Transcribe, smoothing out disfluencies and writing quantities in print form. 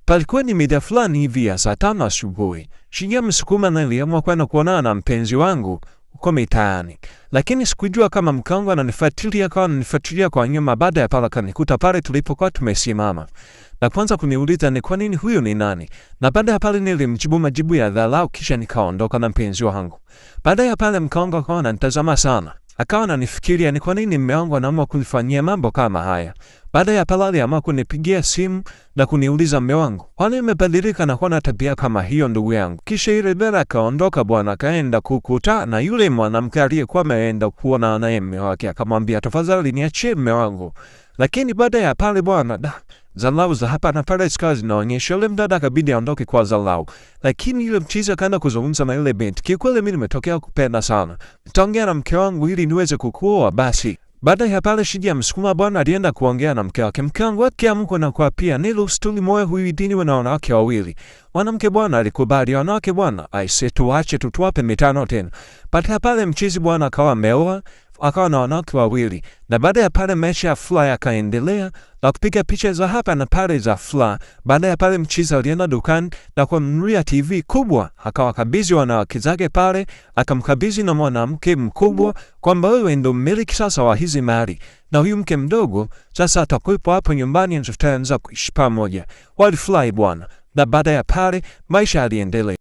Palikuwa ni mida fulani hivi ya saa 5 asubuhi. Shinya msukuma niliamua kwenda kuonana na mpenzi wangu huko mitaani, lakini sikujua kama mke wangu ananifuatilia, akawa ananifuatilia kwa nyuma. Baada ya pale akanikuta pale tulipokuwa tumesimama na kwanza kuniuliza ni kwa nini huyu ni nani, na baada ya pale nilimjibu majibu ya dharau, kisha nikaondoka na mpenzi wangu. Baada ya pale mke wangu akawa ananitazama sana, akawa ananifikiria ni kwa nini mume wangu anaamua kunifanyia mambo kama haya. Baada ya pale aliamua kunipigia simu na kuniuliza, mume wangu, kwani umebadilika na kuwa na tabia kama hiyo ndugu yangu? Kisha ile bera akaondoka bwana, akaenda kukuta na yule mwanamke aliyekuwa ameenda kuona naye mume wake, akamwambia tafadhali niachie mume wangu. Lakini baada ya pale bwana, da zalau za hapa na pale zikawa zinaonyesha, yule mdada akabidi aondoke kwa zalau. Lakini yule mchizi akaenda kuzungumza na yule binti, kiukweli mimi nimetokea kupenda sana, nitaongea na mke wangu ili niweze kukuoa basi. Baada ya pale Shija msukuma bwana alienda kuongea na mke wake. Mke wangu akiamka na kuapia nilustuli moyo huyu dini na wanawake wawili. Mwanamke bwana alikubali, wanawake bwana aise, tuache tutuape 5 tena. Baada ya pale mchizi bwana akawa ameoa, akawa na wanawake wawili. Na baada ya pale maisha ya furaha yakaendelea na kupiga picha za hapa na pale za furaha. Baada ya pale mchizi alienda dukani na kununulia TV kubwa, akawakabidhi wanawake zake pale, akamkabidhi na mwanamke mkubwa kwamba wewe ndo mmiliki sasa wa hizi mali, na huyu mke mdogo sasa atakuwepo hapo nyumbani na tutaanza kuishi pamoja. Walifurahi bwana, na baada ya pale maisha yaliendelea.